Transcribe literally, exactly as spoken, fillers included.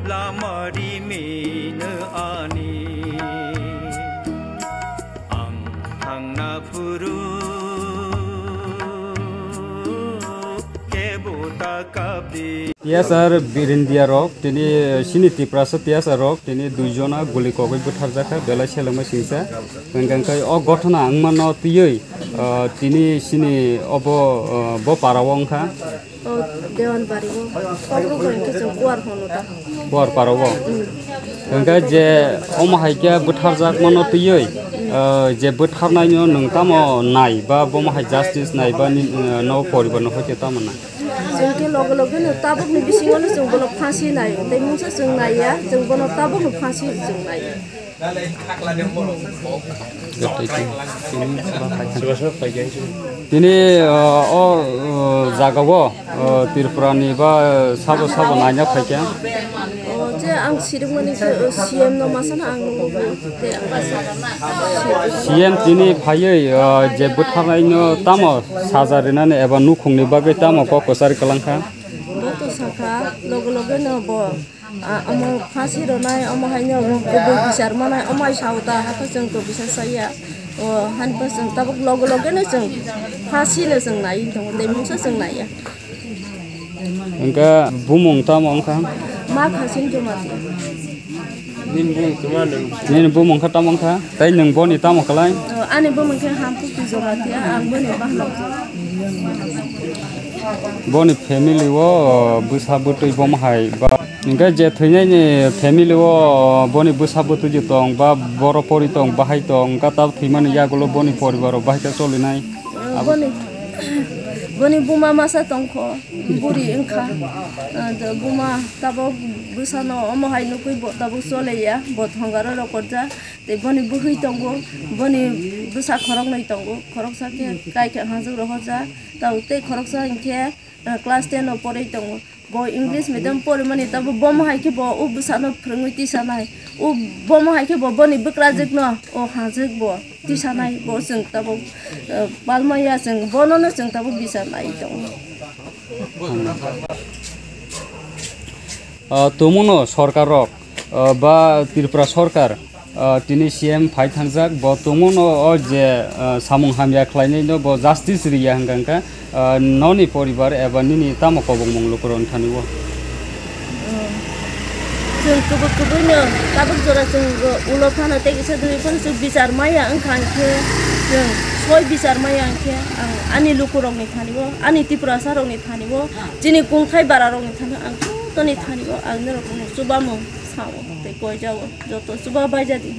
Lama rimino ani, ang thangna phuru kebo ta kapri. T S R Birindia rok, tini sini Tiprasa T S R rok, tini duijona guli kogwi butharjakha, belai selengma singsa. Hwnkhe o gothona wngmano twiwi, ah, tini sini obo, ah, bo para o wngkha. O Dewan Bari o. Kokro ko hwnkhe chwng Kuar hono ta. Kuar para o. Hwnkhe je omo hai khe butharjakmano twiwi, ah, je butharnaino nwng tamo nai ba bomo hai justice nai ba ni, ah, no poribar no hoite tamo nai. Chwng khe loge loge no tabuk ni bisingo no chwng bono phasi nai. Tei mungsa chwng naiya, chwng bono tabuk no phasi chwng nai. Tini, uh, o, uh, jagao, uh, Tripura ni ba, uh, sabo sabo naina phaikha. O, je ang sirikmani khe, uh, C M no masana ang nukgo, tei ang kaisa C M tini phaiwi, uh, je bwtharnaino tamo saja rinani eba nukhungni bagwi tamo kok kwchari kwlangkha. Bo to sakha, loge loge no bo. Ah, omo phasi rwnai, omo haino kubui bichar manai, omo hai sao ta, hato chwng to bichar saya. O, hani pa chwng tabuk loge loge no chwng phasi no chwng nai tongo, tei mungsa chwng naiya. Hwnkhe bumung tamo wngkha? Ma Khasin Jamatia. Nini bumung tamo wngkha? Tei nwng boni tamo kwlai? O, ani bumung khe Hamkukti Jamatia, ang boni bahno. Boni family o bwsa bwtwi bomo hai ba, hwnkhe je thwinaini family o boni bwsa bwtwi tong ba borok pori tong, bahai tong, hwnkhe tab thwimani yagulo boni poribar rok bahai khe cholinai? Boni, boni buma masa tongkho, buri wngkha. Ah, buma tabuk bwsano omo hai nukwi bo tabuk choleya, bo thongaro rokorjak. Tei boni bwhwi tongo, boni bwsa khoroknwi tongo, khoroksa khe kaikha hajwk rohorjak, tei khoroksa hinkhe, eh, class ten o porwi tongo. Bo English medium porimani, tabo bomo hai khe bo o bwsano phwrwngwi tisanai. O bomo hai khe bo boni bwkrajwkno o hajwk bo tisanai, bo chwng tabuk, eh, palmaya chwng bonono chwng tabuk bichar nai tongo. Ah, tongmano sorkar rok, ah, ba Tripura sorkar, ah, tini C M phai thangjak, bo tongmano o je, ah, samung hamya khlainai no bo justice riya hwnkha hwnkha, ah, noni poribar eba nini tamo kobongmung lukurok thani o? Chwng kubui kubui no tabuk jora chwng ulo phano tei kisa dui phano chwng bichar maya wngkha hwnkhe, chwng soi bichar maya hwnkhe ang ani lukurokni thani o, ani Tiprasa rokni thani o, chini kungthai bara rokni thani o, ang joto ni thani o ang norok no chubamung sao tei koijao, joto chuba baijadi.